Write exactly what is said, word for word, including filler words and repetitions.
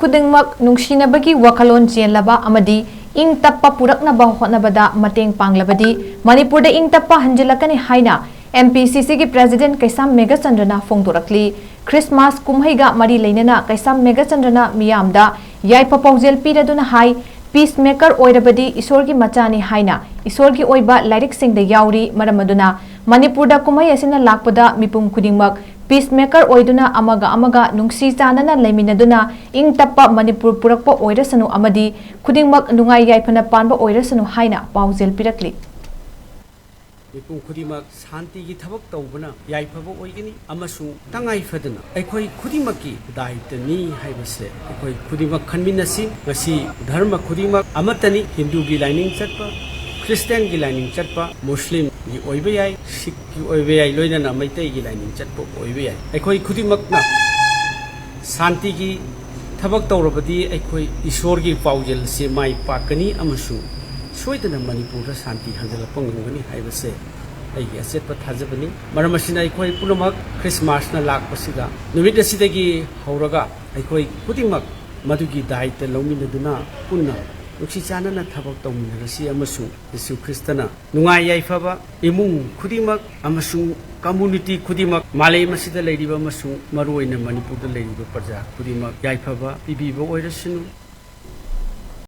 ꯈꯨꯗꯤꯡꯃꯛ ꯅꯨꯡꯁꯤꯅꯕꯒꯤ ꯋꯥꯈꯜꯂꯣꯟ ꯆꯦꯜꯂꯕ ꯑꯃꯗꯤ ꯏꯪ ꯇꯞꯄ ꯄꯨꯔꯛꯅꯕ ꯍꯣꯠꯅꯕꯗ ꯃꯇꯦꯡ ꯄꯥꯡꯂꯕꯗꯤ ꯃꯅꯤꯄꯨꯔꯗ ꯏꯪ ꯇꯞꯄ ꯍꯟꯖꯤꯜꯂꯛꯀꯅꯤ ꯍꯥꯏꯅ M P C Cꯒꯤ President ꯀꯩꯁꯥꯝ ꯃꯦꯘꯆꯟꯗ꯭ꯔꯅ ꯐꯣꯡꯗꯣꯔꯛꯂꯤ꯫ ꯈ꯭ꯔꯤꯁꯃꯥꯁ ꯀꯨꯝꯍꯩꯒ ꯃꯔꯤ ꯂꯩꯅꯅ ꯀꯩꯁꯥꯝ ꯃꯦꯘꯆꯟꯗ꯭ꯔꯅ ꯃꯤꯌꯥꯝꯗ ꯌꯥꯏꯐ ꯄꯥꯎꯖꯦꯜ ꯄꯤꯔꯗꯨꯅ ꯍꯥꯏ, Peacemaker ꯑꯣꯏꯔꯕꯗꯤ ꯏꯁꯣꯔꯒꯤ ꯃꯆꯥꯅꯤ ꯍꯥꯏꯅ ꯏꯁꯣꯔꯒꯤ ꯑꯣꯏꯕ ꯂꯥꯏꯔꯤꯛꯁꯤꯡꯗ ꯌꯥꯎꯔꯤ꯫ ꯃꯔꯝ ꯑꯗꯨꯅ ꯃꯅꯤꯄꯨꯔꯗ ꯀꯨꯝꯍꯩ ꯑꯁꯤꯅ ꯂꯥꯛꯄꯗ ꯃꯤꯄꯨꯝ ꯈꯨꯗꯤꯡꯃꯛ peacemaker ꯑꯣꯏꯗꯨꯅ ꯑꯃꯒ ꯑꯃꯒ ꯅꯨꯡꯁꯤ ꯆꯥꯟꯅꯅ ꯂꯩꯃꯤꯟꯅꯗꯨꯅ ꯏꯪ ꯇꯞꯄ ꯃꯅꯤꯄꯨꯔ ꯄꯨꯔꯛꯄ ꯑꯣꯏꯔꯁꯅꯨ ꯑꯃꯗꯤ ꯈꯨꯗꯤꯡꯃꯛ ꯅꯨꯡꯉꯥꯏ ꯌꯥꯏꯐꯅ ꯄꯥꯟꯕ ꯑꯣꯏꯔꯁꯅꯨ ꯍꯥꯏꯅ ꯄꯥꯎꯖꯦꯜ ꯄꯤꯔꯛꯂꯤ꯫ ꯃꯤꯄꯨꯝ ꯈꯨꯗꯤꯡꯃꯛ ꯁꯥꯟꯇꯤꯒꯤ ꯊꯕꯛ ꯇꯧꯕꯅ ꯌꯥꯏꯐꯕ ꯑꯣꯏꯒꯅꯤ ꯑꯃꯁꯨꯡ ꯇꯉꯥꯏ ꯐꯗꯅ ꯑꯩꯈꯣꯏ ꯈꯨꯗꯤꯡꯃꯛꯀꯤ ꯗꯥꯏꯇꯅꯤ ꯍꯥꯏꯕꯁꯦ ꯑꯩꯈꯣꯏ ꯈꯨꯗꯤꯡꯃꯛ ꯈꯟꯃꯤꯟꯅꯁꯤ꯫ ꯉꯁꯤ ꯙꯔꯃ ꯈꯨꯗꯤꯡꯃꯛ ꯑꯃꯠꯇꯅꯤ꯫ ꯍꯤꯟꯗꯨꯒꯤ ꯂꯥꯏꯅꯤꯡ ꯆꯠꯄ, ꯈ꯭ꯔꯤꯁꯇꯤꯌꯥꯟꯒꯤ ꯂꯥꯏꯅꯤꯡ ꯆꯠꯄ, ꯃꯨꯁꯂꯤꯝꯒꯤ ꯑꯣꯏꯕ ꯌꯥꯏ, ꯁꯤꯈꯀꯤ ꯑꯣꯏꯕ ꯌꯥꯏ, ꯂꯣꯏꯅꯅ ꯃꯩꯇꯩꯒꯤ ꯂꯥꯏꯅꯤꯡ ꯆꯠꯄ ꯑꯣꯏꯕ ꯌꯥꯏ꯫ ꯑꯩꯈꯣꯏ ꯈꯨꯗꯤꯡꯃꯛꯅ ꯁꯥꯟꯇꯤꯒꯤ ꯊꯕꯛ ꯇꯧꯔꯕꯗꯤ ꯑꯩꯈꯣꯏ ꯏꯁꯣꯔꯒꯤ ꯄꯥꯎꯖꯦꯜ ꯑꯁꯤ ꯃꯥꯏ ꯄꯥꯛꯀꯅꯤ ꯑꯃꯁꯨꯡ ꯁꯣꯏꯗꯅ ꯃꯅꯤꯄꯨꯔꯗ ꯁꯥꯟꯇꯤ ꯍꯟꯖꯤꯜꯂꯛꯄ ꯉꯝꯒꯅꯤ ꯍꯥꯏꯕꯁꯦ ꯑꯩꯒꯤ ꯑꯆꯦꯠꯄ ꯊꯥꯖꯕꯅꯤ꯫ ꯃꯔꯝ ꯑꯁꯤꯅ ꯑꯩꯈꯣꯏ ꯄꯨꯝꯅꯃꯛ ꯈ꯭ꯔꯤꯁꯃꯥꯁꯅ ꯂꯥꯛꯄꯁꯤꯗ ꯅꯨꯃꯤꯠ ꯑꯁꯤꯗꯒꯤ ꯍꯧꯔꯒ ꯑꯩꯈꯣꯏ ꯈꯨꯗꯤꯡꯃꯛ ꯃꯗꯨꯒꯤ ꯗꯥꯏꯇ ꯂꯧꯃꯤꯟꯅꯗꯨꯅ ꯄꯨꯟꯅ ꯅꯨꯡꯁꯤ ꯆꯥꯟꯅꯅ ꯊꯕꯛ ꯇꯧꯃꯤꯟꯅꯔꯁꯤ ꯑꯃꯁꯨꯡ ꯖꯤꯁꯨ ꯈ꯭ꯔꯤꯁꯇꯅ ꯅꯨꯡꯉꯥꯏ ꯌꯥꯏꯐꯕ ꯏꯃꯨꯡ ꯈꯨꯗꯤꯡꯃꯛ ꯑꯃꯁꯨꯡ community ꯈꯨꯗꯤꯡꯃꯛ, ꯃꯥꯂꯦꯝ ꯑꯁꯤꯗ ꯂꯩꯔꯤꯕ ꯑꯃꯁꯨꯡ ꯃꯔꯨꯑꯣꯏꯅ ꯃꯅꯤꯄꯨꯔꯗ ꯂꯩꯔꯤꯕ ꯄ꯭ꯔꯖꯥ ꯈꯨꯗꯤꯡꯃꯛ ꯌꯥꯏꯐꯕ ꯄꯤꯕꯤꯕ ꯑꯣꯏꯔꯁꯅꯨ꯫